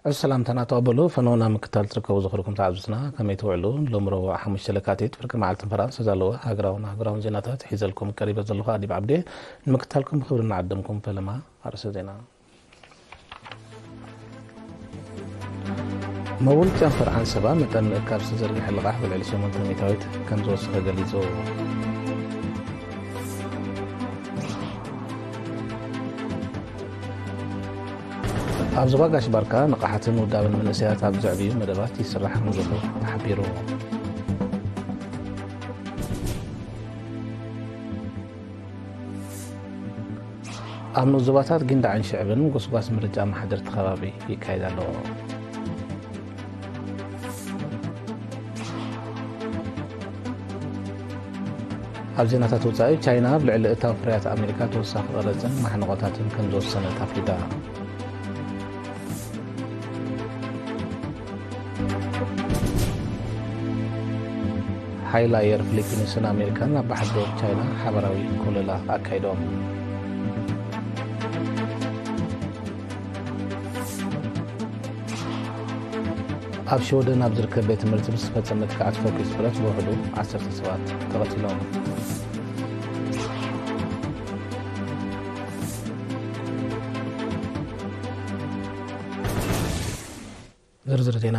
ዕስ ሰላምታና ተቐበሉ። ፈነውና ምክታል ትርከቡ ዝኽርኩም ተዓዝብትና ከመይ ትውዕሉ? ሎም ረቡዕ ሓሙሽተ ለካቲት ፍርቂ መዓልትን ፈራንስ ዘለዋ ሃገራውን ኣህጉራውን ዜናታት ሒዘልኩም ቀሪበ ዘለኹ ኣዲብ ዓብዴ። ንምክታልኩም ብኽብሪ እናዓደምኩም ፈለማ ኣርእስተ ዜና። መውል ጨንፈር ዓንሰባ መጠን ምእካብ ዝተዘርግሐ ልቓሕ ብልዕሊ ሸሞንተ ሚእታዊት ከም ዝወሰኸ ገሊጹ። ኣብ ዞባ ጋሽ ባርካ ንቕሓትን ውዳበን መንእሰያት ኣብ ዘዕብዩ መደባት ይስራሕ ከም ዘሎ ተሓቢሩ። ኣብ ንኡስ ዞባታት ጊንዳዕን ሽዕብን ጎስጓስ ምርጫ ኣመሓደርቲ ከባቢ ይካየድ ኣሎ። ኣብ ዜናታት ወጻኢ፣ ቻይና ኣብ ልዕሊ እታው ፍርያት ኣሜሪካ ተወሳኺ ቀረጽን ማሕንቖታትን ከም ዝወሰነት ኣፍሊጣ። ሓይሊ ኣየር ፊሊፒንስን ኣሜሪካን ኣብ ባሕሪ ዶብ ቻይና ሓባራዊ ኮለላ ኣካይዶም። ኣብ ሽወደን ኣብ ዝርከብ ቤት ትምህርቲ ብዝተፈጸመ ጥቃዓት ፈኲስ ብረት ብውሕዱ ዓሰርተ ሰባት ተቐቲሎም። ዝርዝር ዜና።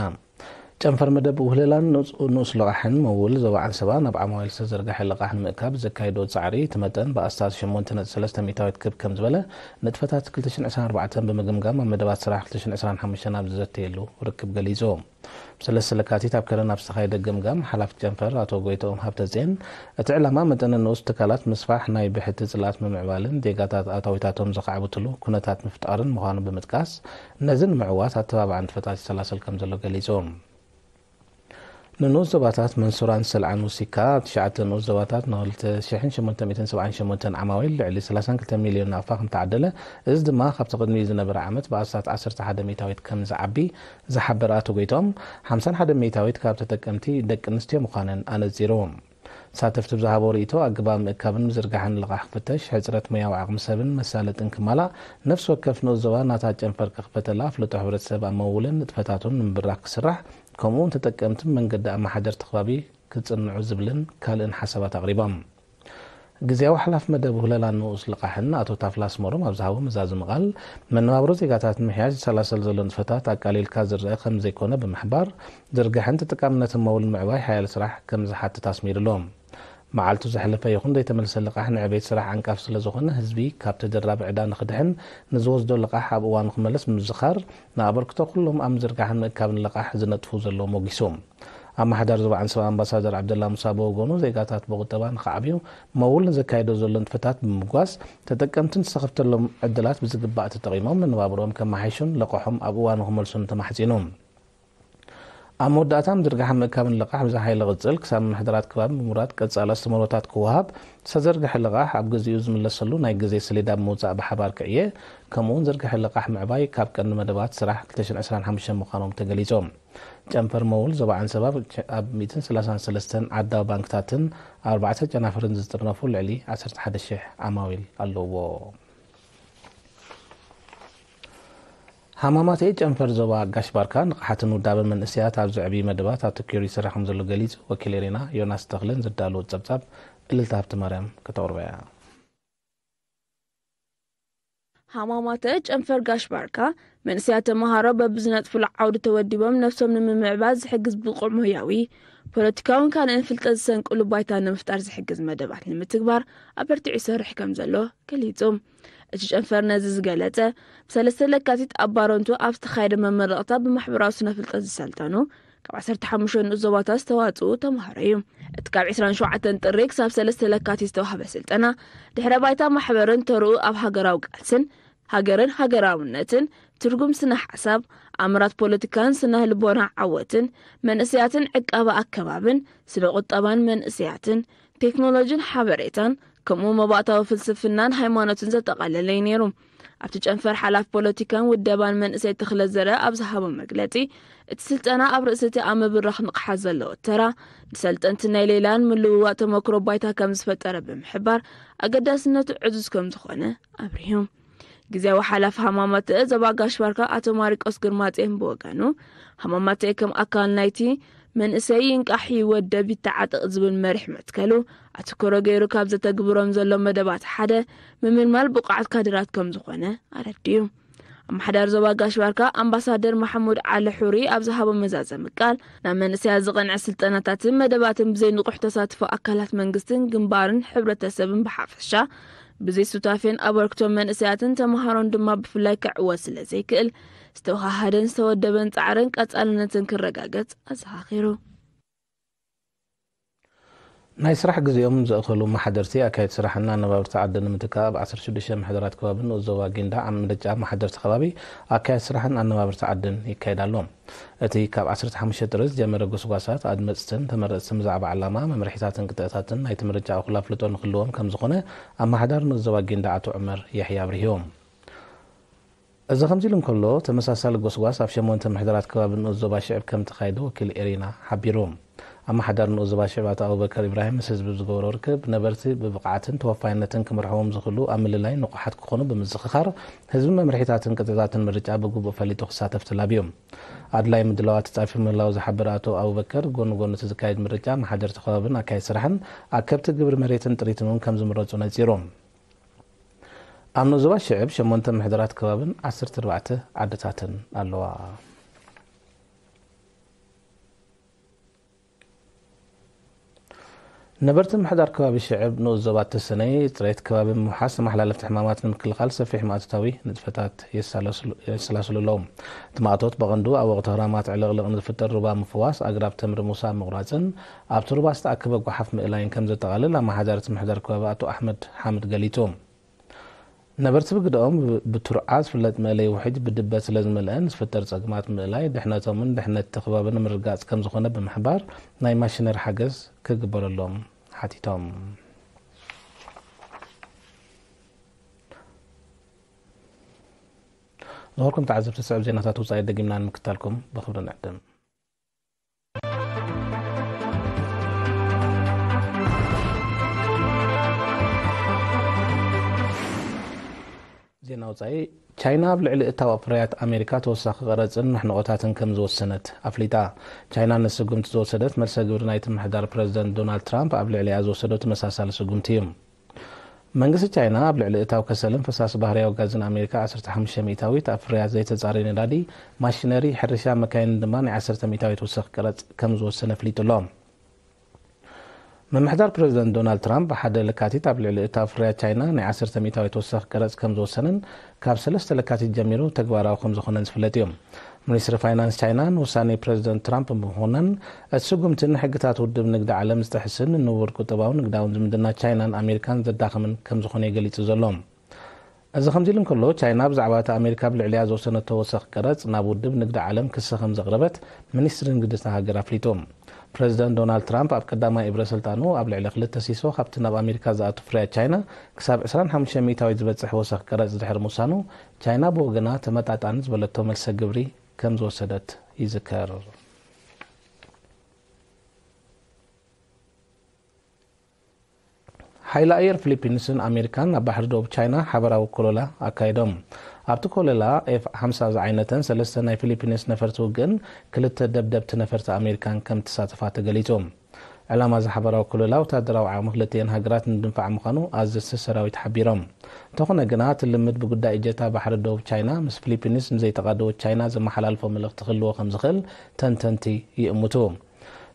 ጨንፈር መደብ ውህለላን ንኡስ ልቓሕን መውል ዞባ ዓንሰባ ናብ ዓማዊል ዝተዘርግሐ ልቓሕ ንምእካብ ዘካየዶ ጻዕሪ፣ እቲ መጠን ብኣስታት ሸሞንተ ነጥቢ ሰለስተ ሚእታዊት ክብ ከም ዝበለ ንጥፈታት ክልተ ሽሕን ዕስራን ኣርባዕተን ብምግምጋም ኣብ መደባት ስራሕ ክልተ ሽሕን ዕስራን ሓሙሽተን ኣብ ዝዘተየሉ ርክብ ገሊጹ። ብሰለስተ ለካቲት ኣብ ከረን ኣብ ዝተኻየደ ገምጋም ሓላፊ ጨንፈር ኣቶ ጎይትኦም ሃብተጽዮን፣ እቲ ዕላማ መጠነ ንኡስ ትካላት ምስፋሕ፣ ናይ ብሕቲ ጽላት ምምዕባልን ዜጋታት ኣታዊታቶም ዘኻዕብትሉ ኩነታት ምፍጣርን ምዃኑ ብምጥቃስ፣ ነዚ ንምዕዋት ኣተባባዕን ፈታሲ ሰላሰል ከም ዘሎ ገሊጹ። ንንኡስ ዞባታት መንሱራን ሰልዓን ውሲካ ኣብ ትሽዓተ ንኡስ ዞባታት ንክልተ ሽሕን ሸሞንተ ሚእትን ሰብዓን ሸሞንተን ዓማዊል ልዕሊ ሰላሳን ክልተ ሚልዮን ናቕፋ ከም ተዓደለ፣ እዚ ድማ ካብቲ ቅድሚኡ ዝነበረ ዓመት ብኣስታት ዓሰርተ ሓደ ሚእታዊት ከም ዝዓቢ ዝሓበረ ኣቶ ጎይቶም፣ ሓምሳን ሓደ ሚእታዊት ካብ ተጠቀምቲ ደቂ ኣንስትዮ ምዃነን ኣነጺሩ። ተሳተፍቲ ብዝሃቦ ርእይቶ፣ ኣገባብ ምእካብን ምዝርጋሕን ልቓሕ ክፍተሽ፣ ሕጽረት ሞያዊ ዓቕሚ ሰብን መሳለጥን ክማላእ፣ ነፍሲ ወከፍ ንኡስ ዞባ ናታ ጨንፈር ክኽፈተላ፣ ኣፍልጦ ሕብረተሰብ ኣብ መውልን ንጥፈታቱን ንምብራኽ ክስራሕ፣ ከምኡ'ውን ተጠቀምትን መንገዲ ኣመሓደርቲ ከባቢ ክጽንዑ ዝብልን ካልእን ሓሳባት ኣቕሪቦም። ግዝያዊ ሓላፊ መደብ ውህለላን ንኡስ ልቓሕን ኣቶ ታፍላ ኣስመሮም ኣብ ዝሃቦ መዛዘሚ ቃል፣ መነባብሮ ዜጋታት ንምሕያሽ ዝሰላሰል ዘሎ ንጥፈታት ኣቃሊልካ ዝረአ ከም ዘይኮነ ብምሕባር፣ ዝርግሐን ተጠቃምነትን መውል ምዕባይ ሓያል ስራሕ ከም ዝሓትት ኣስሚሩሉ። መዓልቱ ዘሕለፈ ይኹን ዘይተመልሰ ልቓሕ ንዕቤት ስራሕ ዓንቃፊ ስለ ዝኾነ፣ ህዝቢ ካብ ተደራቢ ዕዳ ንኽድሕን ንዝወስዶ ልቓሕ ኣብ እዋኑ ክመልስ ብምዝኻር፣ ንኣበርክቶ ኩሎም ኣብ ምዝርጋሕን ምእካብን ልቓሕ ዝነጥፉ ዘለዉ ሞጊሱ። ኣመሓዳሪ ዞባ ዓንሰባ ኣምባሳደር ዓብደላ ሙሳ ብወገኑ፣ ዜጋታት ብቁጠባ ንኽዓብዩ መውል ንዘካየዶ ዘሎ ንጥፈታት ብምምጓስ፣ ተጠቀምትን ዝተኸፍተሎም ዕድላት ብዝግባእ ተጠቒሞም መነባብሮኦም ከመሓይሹን ልቓሖም ኣብ እዋኑ ክመልሱን ተማሕጺኑ። ኣብ መወዳእታ፣ ምዝርጋሕ ምእካብን ልቓሕ ብዝሓ ይቕጽል፣ ክሳብ ምምሕዳራት ከባቢ ብምውራድ ቀጻሊ ኣስተምህሮታት ክወሃብ፣ ዝተዘርግሐ ልቓሕ ኣብ ግዜኡ ዝምለሰሉ ናይ ግዜ ሰሌዳ ብምውጻእ ብሓባር ክዕየ፣ ከምኡ'ውን ዝርግሐ ልቓሕ ምዕባይ ካብ ቀንዲ መደባት ስራሕ ክልተ ሽሕን ዕስራን ሓሙሽተን ምዃኖም ተገሊጹ። ጨንፈር መውል ዞባ ዓንሰባ ኣብ ሚእትን ሰላሳን ሰለስተን ዓዳዊ ባንክታትን ኣርባዕተ ጨናፍርን ዝጥርነፉ ልዕሊ ዓሰርተ ሓደ ሽሕ ዓማዊል ኣለዎ። ሃማማተኤ ጨንፈር ዞባ ጋሽ ባርካ ንቕሓትን ውዳበን መንእሰያት ኣብ ዘዕብዩ መደባት ኣተኲሩ ይሰርሕ ከም ዘሎ ገሊጹ። ወኪል ኤሪና ዮናስ ተኽለን ዘዳለዎ ጸብጻብ እልልታ ሃብተማርያም ከተቕርቦ እያ። ሃማማተ ጨንፈር ጋሽ ባርካ መንእሰያት ተመሃሮ በብዝነጥፉሉ ዓውዲ ተወዲቦም ነብሶም ንምምዕባል ዝሕግዝ ብቑዕ ሞያዊ፣ ፖለቲካውን ካልእን ፍልጠት ዝሰንቅሉ ባይታ ንምፍጣር ዝሕግዝ መደባት ንምትግባር ኣበርቲዑ ይሰርሕ ከም ዘሎ ገሊጹ። እቲ ጨንፈር ነዚ ዝገለጸ፣ ብሰለስተ ለካቲት ኣብ ባረንቱ ኣብ ዝተኻየደ መመረቕታ ብማሕበራዊ ስነ ፍልጠት ዝሰልጠኑ ካብ ዓሰርተ ሓሙሽተ ንኡስ ዞባታት ዝተዋጽኡ ተምሃሮ እዩ። እቲ ካብ ዕስራን ሸውዓተን ጥሪ ክሳብ ሰለስተ ለካቲት ዝተዋህበ ስልጠና፣ ድሕረ ባይታ ማሕበርን ተርኡ ኣብ ሃገራዊ ቃልስን፣ ሃገርን ሃገራውነትን፣ ትርጉም ስነ ሓሳብ፣ ኣምራት ፖለቲካን ስነ ልቦና ዓወትን፣ መንእሰያትን ዕቃበ ኣከባብን፣ ስነ ቁጠባን መንእሰያትን፣ ቴክኖሎጂን ሓበሬታን፣ ከምኡ መባእታዊ ፍልስፍናን ሃይማኖትን ዘጠቓለለ እዩ ነይሩ። ኣብቲ ጨንፈር ሓላፊ ፖለቲካን ውደባን መንእሰይ ተኽለ ዘርአ ኣብ ዝሃቦ መግለጺ፣ እቲ ስልጠና ኣብ ርእሲ እቲ ኣብ ምብራኽ ንቕሓት ዘለዎ ተራ፣ ንሰልጠንቲ ናይ ሌላን ምልውዋጥ ተመክሮ ባይታ ከም ዝፈጠረ ብምሕባር፣ ኣገዳስነቱ ዕዙዝ ከም ዝኾነ ኣብሪሁ። ግዜያዊ ሓላፊ ሃማማተአ ዞባ ጋሽ ባርካ ኣቶ ማሪቆስ ግርማጽዮን ብወገኑ፣ ሃማማተአ ከም ኣካል ናይቲ መንእሰይ ይንቃሕ ይወደብ ይተዓጠቕ ዝብል መሪሕ መትከሉ ኣትኩሮ ገይሩ ካብ ዘተግብሮም ዘሎ መደባት ሓደ ምምልማል ብቑዓት ካድራት ከም ዝኾነ ኣረዲኡ። ኣመሓዳሪ ዞባ ጋሽ ባርካ ኣምባሳደር ማሕሙድ ዓሊ ሑሪ ኣብ ዝሃቦ መዛዘሚ ቃል፣ ናብ መንእሰያት ዝቐንዐ ስልጠናታትን መደባትን ብዘይ ንቑሕ ተሳትፎ ኣካላት መንግስትን ግንባርን ሕብረተሰብን ብሓፈሻ ብዘይ ሱታፌን ኣበርክቶ መንእሰያትን ተምሃሮን ድማ ብፍላይ ክዕወት ስለ ዘይክእል ዝተወሃሃደን ዝተወደበን ጻዕርን ቀጻልነትን ክረጋገጽ ኣዘኻኺሩ። ናይ ስራሕ ግዜኦም ዘእኸሉ መሓደርቲ ኣካየድቲ ስራሕን ኣነባብርቲ ዓድን ንምትካእ ኣብ ዓሰርተ ሽዱሽተ ምሕደራት ከባቢ ንኡስ ዞባ ጊንዳዕ ኣብ ምርጫ መሓደርቲ ከባቢ ኣካየድቲ ስራሕን ኣነባብርቲ ዓድን ይካየድ ኣሎ። እቲ ካብ ዓሰርተ ሓሙሽተ ጥሪ ዝጀመረ ጎስጓሳት ኣድመፅትን ተመረፅትን ብዛዕባ ዕላማ፣ መምርሒታትን ቅጥዕታትን ናይቲ ምርጫ እኹል ኣፍልጦ ንክህልዎም ከም ዝኾነ ኣመሓዳሪ ንኡስ ዞባ ጊንዳዕ ኣቶ ዑመር ያሕያ ኣብሪሆም። እዚ ከምዚ ኢሉ እንከሎ፣ ተመሳሳሊ ጎስጓስ ኣብ ሸሞንተ ምሕደራት ከባቢ ንኡስ ዞባ ሽዕብ ከም ተኻይደ ወኪል ኤሪና ሓቢሩ። ኣመሓዳሪ ንኡስ ዞባ ሽዕብ ኣቶ ኣቡበከር ኢብራሂም ምስ ህዝቢ ዝገበሮ ርክብ፣ ነበርቲ ብብቕዓትን ተወፋይነትን ክመርሕዎም ዝኽእሉ ኣብ ምልላይ ንቑሓት ክኾኑ ብምዝኽኻር፣ ህዝቢ መምርሒታትን ቅጥዕታትን ምርጫ ብግቡእ ፈሊጡ ክሳተፍ ተላብዩ። ኣድላይ ምድላዋት ተጻፊ ምህላው ዝሓበረ ኣቶ ኣቡበከር፣ ጎኒ ጎኒ እቲ ዝካየድ ምርጫ፣ መሓደርቲ ከባብን ኣካየድቲ ስራሕን ኣከብቲ ግብሪ መሬትን ጥሪትን እውን ከም ዝምረጹ ነጺሩ። ኣብ ንኡስ ዞባ ሽዕብ ሸሞንተ ምሕደራት ከባብን ዓሰርተ ኣርባዕተ ዓድታትን ኣለዋ። ነበርቲ ምሕዳር ከባቢ ሽዕብ ንኡስ ዞባ ተሰነይ፣ ጽሬት ከባቢ ብምውሓስ፣ ተመሓላለፍቲ ሕማማት ንምክልኻል ሰፊሕ ማእቶታዊ ንጥፈታት የሰላስሉ፣ የሰላስሉ ኣለዉ። እቲ ማእቶት ብቐንዱ ኣብ ወቕቲ ክራማት ዕልቕልቕ ንዝፍጠር ሩባ ምፍዋስ፣ ኣግራብ ተምሪ ሙሳ ምቑራጽን ኣብቲ ሩባ ዝተኣከበ ጓሓፍ ምእላይን ከም ዘጠቓልል ኣመሓዳሪ እቲ ምሕዳር ከባቢ ኣቶ ኣሕመድ ሓምድ ገሊጹ። ነበርቲ ብግደኦም፣ ብ-፣ ብቱርዓ ዝፍለጥ መእለይ ውሕጅ ብድበ ስለ ዝመልአ፣ ንዝፍጠር ጸገማት ምእላይ፣ ድሕነቶምን ድሕነት እቲ ከባብን ንምርግጋጽ ከም ዝኾነ ብምሕባር፣ ናይ ማሽነሪ ሓገዝ ክግበረሎም ሓቲቶም። ዝኸበርኩም ተዓዘብቲ፣ ዝስዕብ ዜናታት ወጻኢ ደጊምና ንምክታልኩም ብኽብሪ ንዕድም። ዜና ወጻኢ። ቻይና ኣብ ልዕሊ እታዋ ፍርያት ኣሜሪካ ተወሳኺ ቀረጽን መሕንቖታትን ከም ዝወሰነት ኣፍሊጣ። ቻይና ንስጉምቲ ዝወሰደት፣ መልሰ ግብሪ ናይቲ ምሕዳር ፕረዚደንት ዶናልድ ትራምፕ ኣብ ልዕሊኣ ዝወሰዶ ተመሳሳሊ ስጉምቲ እዩ። መንግስቲ ቻይና ኣብ ልዕሊ እታው ከሰልን ፈሳሲ ባህርያዊ ጋዝን ኣሜሪካ ዓሰርተ ሓሙሽተ ሚእታዊት፣ ኣብ ፍርያት ዘይተጻረየ ነዳዲ፣ ማሽነሪ፣ ሕርሻ፣ መካይንን ድማ ናይ ዓሰርተ ሚእታዊት ወሰኽ ቀረጽ ከም ዝወሰነ ኣፍሊጡ ኣሎ። ምምሕዳር ፕረዚደንት ዶናልድ ትራምፕ ብሓደ ለካቲት ኣብ ልዕሊ እታው ፍርያት ቻይና ናይ ዓሰርተ ሚእታዊት ወሰኽ ቀረጽ ከም ዝወሰነን ካብ ሰለስተ ለካቲት ጀሚሩ ተግባራዊ ከም ዝኾነን ዝፍለጥ እዩ። ሚኒስትሪ ፋይናንስ ቻይና ንውሳኔ ፕረዚደንት ትራምፕ ብምኹናን፣ እቲ ስጉምቲ ንሕግታት ውድብ ንግዲ ዓለም ዝጥሕስን ንንቡር ቁጠባውን ንግዳውን ዝምድና ቻይናን ኣሜሪካን ዘዳኽምን ከም ዝኾነ እዩ ገሊጹ ዘሎ። እዚ ከምዚ ኢሉ እንከሎ፣ ቻይና ብዛዕባ እቲ ኣሜሪካ ኣብ ልዕሊኣ ዝወሰነቶ ወሰኽ ቀረጽ ናብ ውድብ ንግዲ ዓለም ክሲ ከም ዘቕረበት ሚኒስትሪ ንግዲ እታ ሃገር ኣፍሊጡ። ፕረዚደንት ዶናልድ ትራምፕ ኣብ ቀዳማይ እብረ ስልጣኑ ኣብ ልዕሊ ክልተ ሲሶ ካብቲ ናብ ኣሜሪካ ዝኣቱ ፍርያት ቻይና ክሳብ ዕስራን ሓሙሽተ ሚእታዊት ዝበጽሕ ወሰኽ ቀረጽ ድሕሪ ምውሳኑ፣ ቻይና ብወገና ተመጣጣኒ ዝበለቶ መልሰ ግብሪ ከም ዝወሰደት ይዝከር። ሓይሊ ኣየር ፊሊፒንስን ኣሜሪካን ኣብ ባሕሪ ደቡብ ቻይና ሓበራዊ ኮለላ ኣካይዶም። ኣብቲ ኮለላ ኤፍ ሓምሳ ዝዓይነተን ሰለስተ ናይ ፊሊፒንስ ነፈርቲ ውግእን ክልተ ደብደብቲ ነፈርቲ ኣሜሪካን ከም ተሳተፋ ተገሊጹ። ዕላማ እዚ ሓበራዊ ኮለላ ወታደራዊ ዓቕሚ ክልቲኤን ሃገራት ንምድንፋዕ ምዃኑ ኣዘዝቲ ሰራዊት ሓቢሮም። እንተኾነ ግና፣ እቲ ልምድ ብጉዳይ እጀታ ባሕሪ ደቡብ ቻይና ምስ ፊሊፒንስ ንዘይተቓደወት ቻይና ዘመሓላልፎ መልእኽቲ ክህልዎ ከም ዝኽእል ተንተንቲ ይእምቱ።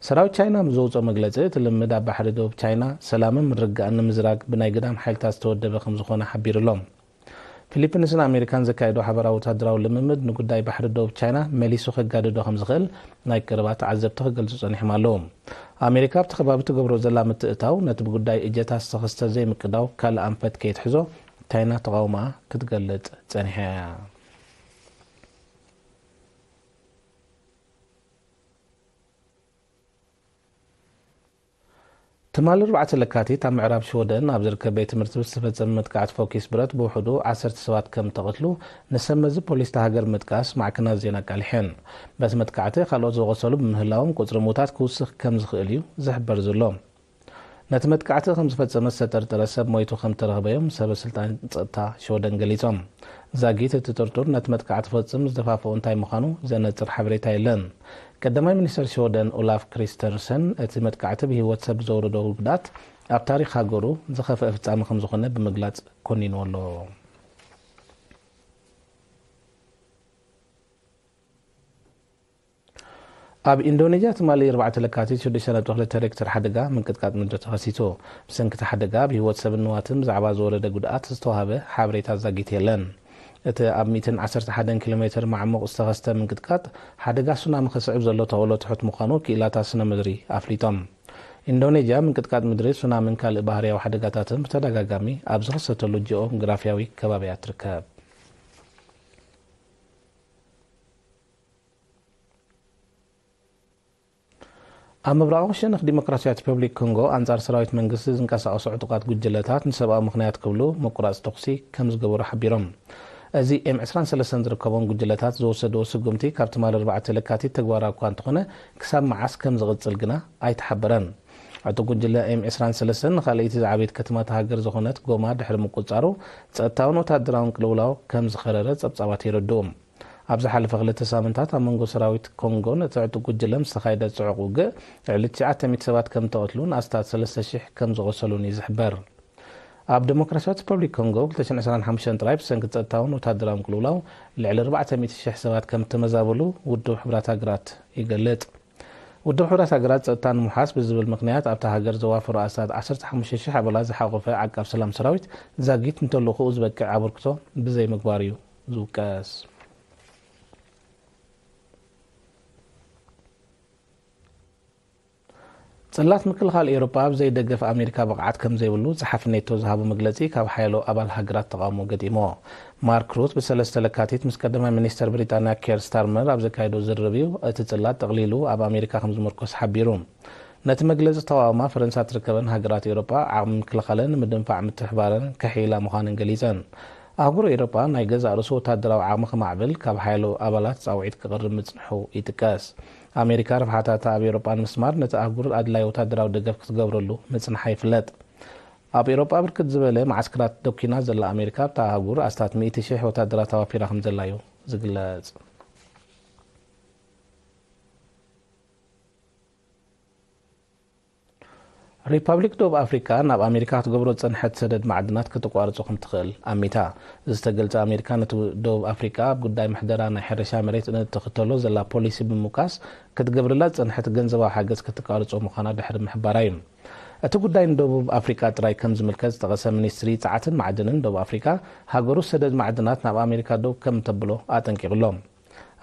ሰራዊት ቻይና ምስ ዘውፅኦ መግለፂ፣ እቲ ልምድ ኣብ ባሕሪ ደቡብ ቻይና ሰላምን ምርግጋእን ንምዝራግ ብናይ ግዳም ሓይልታት ዝተወደበ ከም ዝኾነ ሓቢሩ ኣሎ። ፊሊፒንስን ኣሜሪካን ዘካየዶ ሓበራዊ ወታደራዊ ልምምድ ንጉዳይ ባሕሪ ደቡብ ቻይና መሊሱ ከጋድዶ ከም ዝኽእል ናይ ቀረባ ተዓዘብቲ ክገልጹ ጸኒሖም ኣለዉ። ኣሜሪካ ኣብቲ ከባቢ ትገብሮ ዘላ ምትእታው፣ ነቲ ብጉዳይ እጀታ ዝተኸስተ ዘይምቅዳው ካልእ ኣንፈት ከይትሕዞ ቻይና ተቓውሞኣ ክትገልጽ ጸኒሓ እያ። ትማሊ ኣርባዕተ ለካቲት ኣብ ምዕራብ ሽወደን ኣብ ዝርከብ ቤት ትምህርቲ ብዝተፈጸመ መጥቃዕቲ ፎኪስ ብረት ብውሕዱ ዓሰርተ ሰባት ከም እተቐትሉ ንሰብ መዚ ፖሊስ እታ ሃገር ምጥቃስ ማዕከናት ዜና ኣቃሊሐን። በቲ መጥቃዕቲ ካልኦት ዝቖሰሉ ብምህላዎም ቁጽሪ ምዉታት ክውስኽ ከም ዝኽእል እዩ ዝሕበር ዘሎ። ነቲ መጥቃዕቲ ከም ዝፈጸመ ዝተጠርጠረ ሰብ ሞይቱ ከም ተረኽበ እዮም ሰበ ስልጣን ጸጥታ ሽወደን ገሊጾም። ዛጊት እቲ ጥርጡር ነቲ መጥቃዕቲ ፈጽም ዝደፋፍኦ እንታይ ምዃኑ ዘነጽር ሓበሬታ የለን። ቀዳማይ ሚኒስተር ሽወደን ኦላፍ ክሪስተርሰን እቲ መጥቃዕቲ ብህይወት ሰብ ዘውረዶ ጉድኣት ኣብ ታሪኽ ሃገሩ ዝኸፍአ ፍጻመ ከም ዝኾነ ብምግላጽ ኮኒንዎ ኣሎ። ኣብ ኢንዶኔዥያ ትማሊ ኣርባዕተ ለካቲት ሽዱሽተ ነጥቢ ክልተ ሬክተር ሓደጋ ምንቅጥቃጥ ምድሪ ተኸሲቱ። ብሰንኪ እቲ ሓደጋ ኣብ ህይወት ሰብን ንዋትን ብዛዕባ ዝወረደ ጉድኣት ዝተዋህበ ሓበሬታ ዛጊት የለን። እቲ ኣብ ሚእትን ዓሰርተ ሓደን ኪሎ ሜተር ማዕሙቕ ዝተኸስተ ምንቅጥቃጥ ሓደጋ ሱናሚ ከስዕብ ዘሎ ተኽእሎ ትሑት ምዃኑ ክኢላታት ስነ ምድሪ ኣፍሊጦም። ኢንዶኔዥያ ምንቅጥቃጥ ምድሪ፣ ሱናምን ካልእ ባህርያዊ ሓደጋታትን ብተደጋጋሚ ኣብ ዝኽሰተሉ ጂኦግራፍያዊ ከባቢያ ትርከብ። ኣብ ምብራቓዊ ሸነኽ ዲሞክራሲያዊት ሪፐብሊክ ኮንጎ ኣንጻር ሰራዊት መንግስቲ ዝንቀሳቐሱ ዕጡቓት ጉጅለታት ንሰብኣዊ ምኽንያት ክብሉ ምቁራጽ ተኹሲ ከም ዝገበሩ ሓቢሮም። እዚ ኤም ዕስራን ሰለስተን ዝርከቦም ጉጅለታት ዝወሰድዎ ስጉምቲ ካብ ትማሊ ኣርባዕተ ለካቲት ተግባራዊ እኳ እንተኾነ ክሳብ መዓስ ከም ዝቕጽል ግና ኣይተሓበረን። ዕጡቕ ጉጅለ ኤም ዕስራን ሰለስተን ንኻልኣይቲ ዝዓበየት ከተማ እታ ሃገር ዝኾነት ጎማ ድሕሪ ምቁጽጻሩ ጸጥታውን ወታደራውን ቅልውላው ከም ዝኸረረ ጸብጻባት የረድኡ። ኣብ ዝሓለፈ ክልተ ሳምንታት ኣብ መንጎ ሰራዊት ኮንጎን እቲ ዕጡቕ ጉጅለ ምስ ተኻየደ ጽዑቕ ውግእ ልዕሊ ትሽዓተ ሚእቲ ሰባት ከም ተቐትሉን ኣስታት ሰለስተ ሽሕ ከም ዝቖሰሉን እዩ ዝሕበር። ኣብ ዲሞክራሲያዊት ሪፐብሊክ ኮንጎ ክልተ ሽሕን ዕስራን ሓሙሽተን ጥራይ ብሰንኪ ጸጥታውን ወታደራውን ቅልውላው ልዕሊ ኣርባዕተ ሚእቲ ሽሕ ሰባት ከም እተመዛበሉ ውድብ ሕቡራት ሃገራት ይገልጽ። ውድብ ሕቡራት ሃገራት ጸጥታ ንምውሓስ ብዝብል ምኽንያት ኣብታ ሃገር ዘዋፈሩ ኣስታት ዓሰርተ ሓሙሽተ ሽሕ ኣባላት ዝሓቖፈ ዓቃብ ሰላም ሰራዊት ዛጊት ንተልእኾኡ ዝበቅዕ ኣበርክቶ ብዘይምግባሩ እዩ ዝውቀስ። ጽላት ምክልኻል ኤውሮጳ ብዘይ ደገፍ ኣሜሪካ ብቕዓት ከም ዘይብሉ ጸሓፊ ኔቶ ዝሃቦ መግለጺ ካብ ሓያሎ ኣባል ሃገራት ተቓውሞ ገጢሞ። ማርክ ሩት ብሰለስተ ለካቲት ምስ ቀዳማይ ሚኒስተር ብሪጣንያ ኬር ስታርመር ኣብ ዘካየዶ ዝርርብ እዩ እቲ ጽላት ጠቕሊሉ ኣብ ኣሜሪካ ከም ዝምርኮስ ሓቢሩ። ነቲ መግለጺ ዝተቓወማ ፈረንሳ ትርከበን ሃገራት ኤውሮጳ ዓቕሚ ምክልኻለን ንምድንፋዕ ምትሕባረን ከሕይላ ምዃነን ገሊጸን። ኣህጉር ኤውሮጳ ናይ ገዛእ ርእሱ ወታደራዊ ዓቕሚ ከማዕብል ካብ ሓያሎ ኣባላት ጻውዒት ክቕርብ ምጽንሑ ይጥቀስ። ኣሜሪካ ረብሓታታ ኣብ ኤውሮጳ ንምስማር ነቲ ኣህጉር ኣድላዪ ወታደራዊ ደገፍ ክትገብረሉ ምጽንሓ ይፍለጥ። ኣብ ኤውሮጳ ብርክት ዝበለ መዓስከራት ደኲና ዘላ ኣሜሪካ ኣብታ ኣህጉር ኣስታት ሚእቲ ሽሕ ወታደራት ኣዋፊራ ከም ዘላ እዩ ዝግለጽ። ሪፓብሊክ ደቡብ ኣፍሪካ ናብ ኣሜሪካ ክትገብሮ ዝጸንሐት ሰደድ ማዕድናት ከተቋርጾ ከም ትኽእል ኣሚታ። ዝተገልጸ ኣሜሪካ ነቲ ደቡብ ኣፍሪካ ኣብ ጉዳይ ምሕደራ ናይ ሕርሻ መሬት ንእትኽተሎ ዘላ ፖሊሲ ብምውካስ ክትገብርላ ዝጸንሐት ገንዘባዊ ሓገዝ ከተቋርጾ ምዃና ድሕሪ ምሕባራ እዩ። እቲ ጉዳይ ንደቡብ ኣፍሪካ ጥራይ ከም ዝምልከት ዝጠቐሰ ሚኒስትሪ ጸዓትን ማዕድንን ደቡብ ኣፍሪካ ሃገሩ ሰደድ ማዕድናት ናብ ኣሜሪካ ደው ከም ተብሎ ኣጠንቂቑ ኣሎ።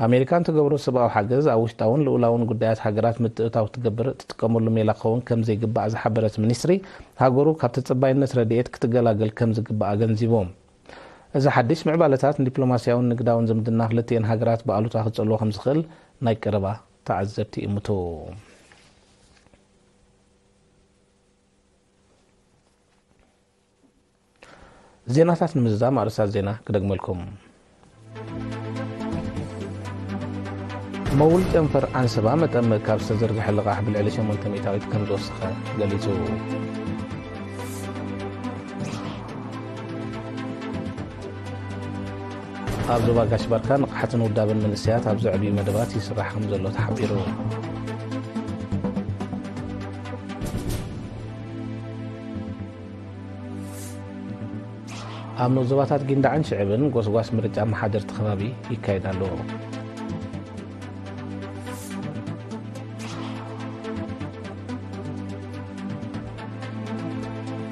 ኣሜሪካ ንትገብሮ ሰብኣዊ ሓገዝ ኣብ ውሽጣውን ልኡላውን ጉዳያት ሃገራት ምትእትታው ክትገብር እትጥቀመሉ ሜላ ክኸውን ከም ዘይግባእ ዝሓበረት ሚኒስትሪ ሃገሩ ካብ ተጸባይነት ረድኤት ክትገላገል ከም ዝግባእ ኣገንዚቡ። እዚ ሓድሽ ምዕባለታት ንዲፕሎማስያውን ንግዳውን ዝምድና ክልቲኤን ሃገራት ብኣሉታ ክጸልዎ ከም ዝኽእል ናይ ቀረባ ተዓዘብቲ ይእምቱ። ዜናታት ንምዝዛም ኣርእስታት ዜና ክደግመልኩም። መውል ጨንፈር ዓንሰባ መጠን ምእካብ ዝተዘርግሐ ልቓሕ ብልዕሊ ሸሞንተ ሚእታዊት ከም ዝወሰኸ ገሊጹ። ኣብ ዞባ ጋሽ ባርካ ንቕሓትን ውዳበን መንእሰያት ኣብ ዘዕብዩ መደባት ይስራሕ ከም ዘሎ ተሓቢሩ። ኣብ ንኡስ ዞባታት ጊንዳዕን ሽዕብን ጎስጓስ ምርጫ መሓደርቲ ከባቢ ይካየድ ኣሎ።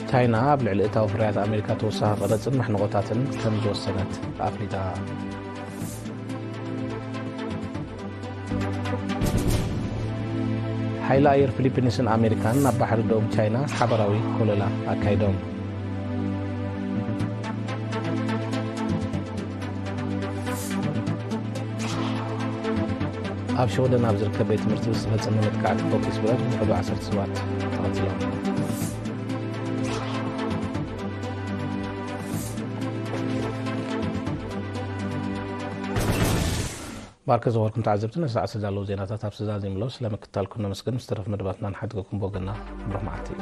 ቻይና ኣብ ልዕሊ እታዊ ፍርያት ኣሜሪካ ተወሳኺ ቀረጽን መሕንቖታትን ከም ዝወሰነት ኣፍሊጣ። ሓይሊ ኣየር ፊሊፒንስን ኣሜሪካን ኣብ ባሕሪ ደቡብ ቻይና ሓባራዊ ኮለላ ኣካይዶም። ኣብ ሽወደን ኣብ ዝርከብ ቤት ትምህርቲ ብዝተፈጸመ መጥቃዕቲ ፎኪስ ብረት ብውሕዱ ዓሰርተ ሰባት ተቐቲሎም። ባርከ ዝበርኩም ተዓዘብቲ ነዚ ሰዓት ዘለዉ ዜናታት ኣብ ስዛዚም ኣለዉ። ስለምክትታልኩም ነመስግን። ምስ ተረፍ መደባትና ንሓድገኩም ብወገንና ብሩኽ መዓልቲ እዩ።